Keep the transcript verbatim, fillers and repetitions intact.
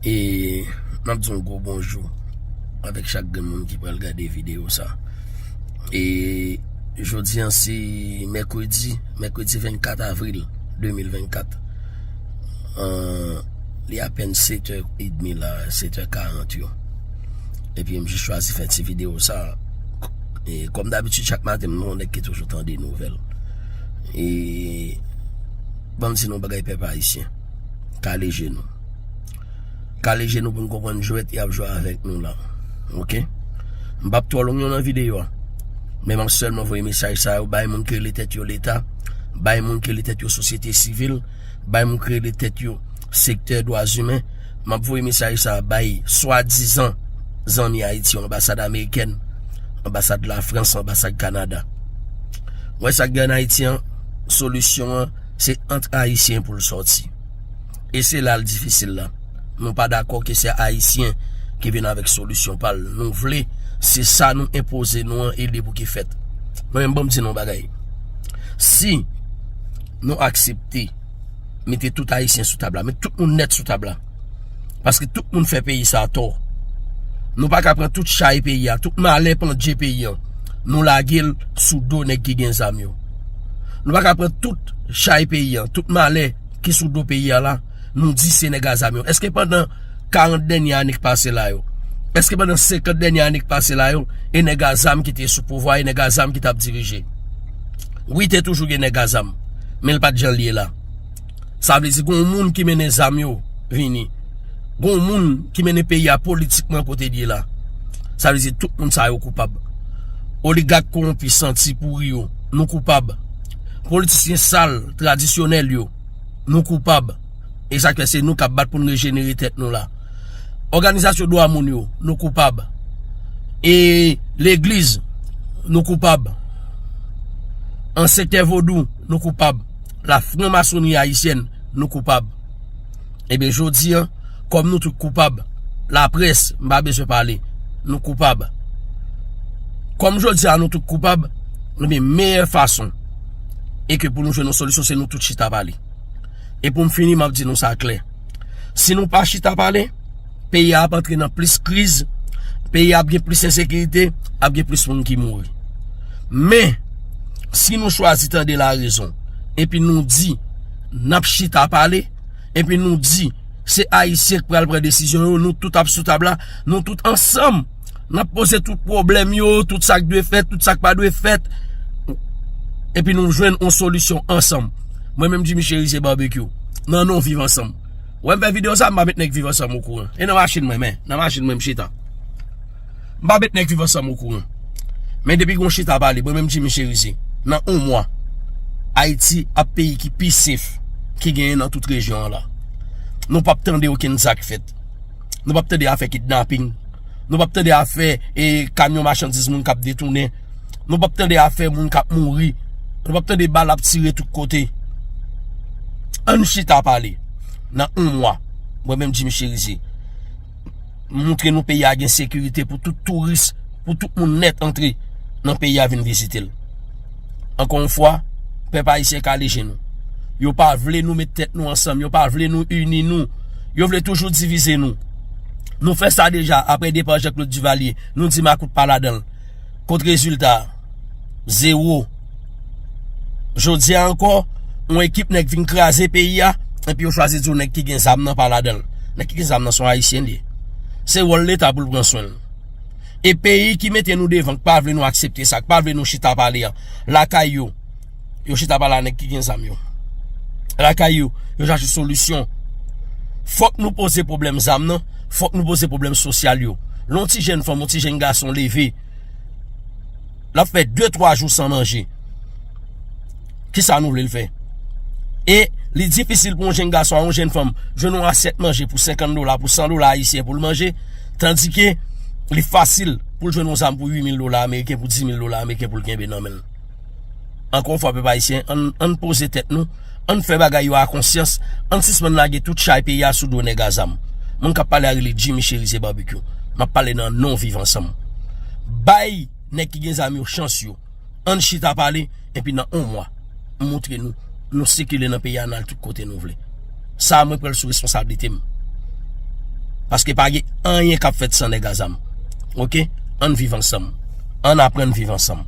E m ap di yon gwo bonjou avèk chak grenn moun ki pral gade videyo sa. E jodi an se mèkredi, mèkredi vennkat avril de mil vennkat. An, li apèn sèt è edmi la, sèt è karant yo. Epi m jis chwazi fè ti videyo sa. E kòm dabitid, chak maten, m yon nèg ki toujou tande nouvèl. E ban m di nou bagay, pèp ayisyen. Kale je nou. Kale je nou pou n konprann jwèt y ap jwe avèk nou la. Oke? M p ap twò long nan videyo a. Men m ap sèlman voye mesaj sa yo bay moun ki rele tèt yo Leta, bay moun ki rele tèt yo sosyete sivil, bay moun ki rele tèt yo sektè dwa imen. M ap voye mesaj sa bay swadizan zanmi Ayiti yo, anbasad amerikèn, anbasad Lafrans, anbasad Kanada. Ou wè sa k gen ann Ayiti an, solisyon an, se ant Ayisyen pou l sòti. E se la l difisil la. Nou pa dakò ke se Ayisyen ki vin avèk solisyon pa l. Nou vle, se sa nou enpoze nou an, e li pou ki fèt. Mwen menm, ban m di nou yon bagay. Si nou aksepte mete tout Ayisyen sou tab la, met tout moun nèt sou tab la, paske tout moun fè peyi sa a tò. Nou pa ka pran tout chay peyi a, tout malè pandye peyi an, nou lage l sou do nèg ki gen zam yo. Nou pa ka pran tout chay peyi an, tout malè ki sou do peyi a la, nou di se nèg a zam yo. Èske pandan karant dènye ane k pase la yo, èske pandan senkant dènye ane k pase la yo, e nèg a zam ki te sou pouvwa, e nèg a zam ki t ap dirije? Wi, te toujou gen nèg a zam, men l pa t jan l ye la. Sa vle di, gen yon moun ki mennen zam yo vini. Gen yon moun ki mennen peyi a politikman kote l ye la. Sa vle di, tout moun sa yo koupab. Oligak kowonpi, santi pouri yo, nou koupab. Politisyen sal, tradisyonèl yo, nou koupab. E sa k fè se nou k ap bat pou n rejenere tèt nou la. Òganizasyon dwa moun yo, nou koupab. E legliz, nou koupab. An sektè vodou, nou koupab. La franmasonri ayisyèn, nou koupab. Ebyen, jodi an, kòm nou tout koupab, laprès, m pa bezwen pale, nou koupab. Kòm jodi a nou tout koupab, ebyen, meyè fason e ke pou nou jwenn yon solisyon, se nou tout chita pale. E pou m fini, m ap di nou sa klè. Si nou pa chita pale, peyi a ap antre nan plis kriz, peyi a ap gen plis ensekirite, ap gen plis moun ki mouri. Men, si nou chwazi tande larezon, epi nou di, n ap chita pale, epi nou di, se Ayisyen k pral pran desizyon yo, nou tout ap sou tab la, nou tout ansanm, n ap poze tout pwoblèm yo, tout sa k dwe fèt, tout sa k pa dwe fèt, epi nou jwenn yon solisyon ansanm. Mwen menm, Jimmy Cherizier Barbecue, nan non Viv Ansanm. Wè m fè videyo sa, m pa met nèg Viv Ansanm okouran. E nan machin mwen, men, nan machin mwen m chita. M pa met nèg Viv Ansanm okouran. Men depi gon chita pale, mwen menm Jimmy Cherizier, nan yon mwa, Ayiti ap peyi ki pi sef ki genyen nan tout rejyon an la. Nou p ap tande okenn zak fèt. Nou p ap tande afè kidnaping. Nou p ap tande afè, e, kamyon machandiz moun k ap detounen. Nou p ap tande afè moun k ap mouri. Nou p ap tande bal ap tire tout kote. Ann chita pale. Nan yon mwa, mwen menm Jimmy Cherizier, m montre nou peyi a gen sekirite pou tout touris, pou tout moun nèt antre nan peyi a vin vizite l. Ankò yon fwa, pèp ayisyen kale je nou. Yo pa vle nou met tèt nou ansanm, yo pa vle nou ini nou. Yo vle toujou divize nou. Nou fè sa deja apre depa Jean Claude Duvalier. Nou di makout pa ladan l. Kot rezilta a? Zewo. Jodi a ankò, yon ekip nèg vin kraze peyi a, epi yo chwazi di w nèg ki gen zam nan pa ladan l. Nèg ki gen zam nan se yon Ayisyen li ye. Se wòl Leta pou l pran swen l. E peyi ki mete nou devan, k pa vle nou aksepte sa, k pa vle nou chita pale a, lakay yo, yo chita pale a nèg ki gen zam yo. Lakay yo, yo chache solisyon. Fòk nou poze pwoblèm zam nan, fòk nou poze pwoblèm sosyal yo. Lè yon ti jèn fanm, yon ti jèn gason leve, l ap fè de, twa jou san manje. Kisa nou vle l fè? E li difisil pou yon jèn gason ak yon jèn fanm jwenn yon asyèt manje pou senkant dola, pou san dola ayisyen pou l manje, tandike li fasil pou l jwenn yon zam pou uit mil dola ameriken, pou dis mil dola ameriken pou l kenbe nan men l. Ankò yon fwa, pèp ayisyen, ann, ann poze tèt nou, ann fè bagay yo a konsyans, ann sispann lage tout chay peyi a sou do nèg a zam. Moun k ap pale a rele Jimmy Cherizier Barbecue. M ap pale nan non Viv Ansanm. Bay nèg ki gen zam yo chans yo. Ann chita pale, epi nan yon mwa, m montre nou, nou sikile nan peyi a, n al tout kote nou vle. Sa a, mwen pran l sou responsablite m. Paske pa gen anyen k ap fèt san nèg a zam. Oke? Ann viv ansanm. Ann aprann viv ansanm.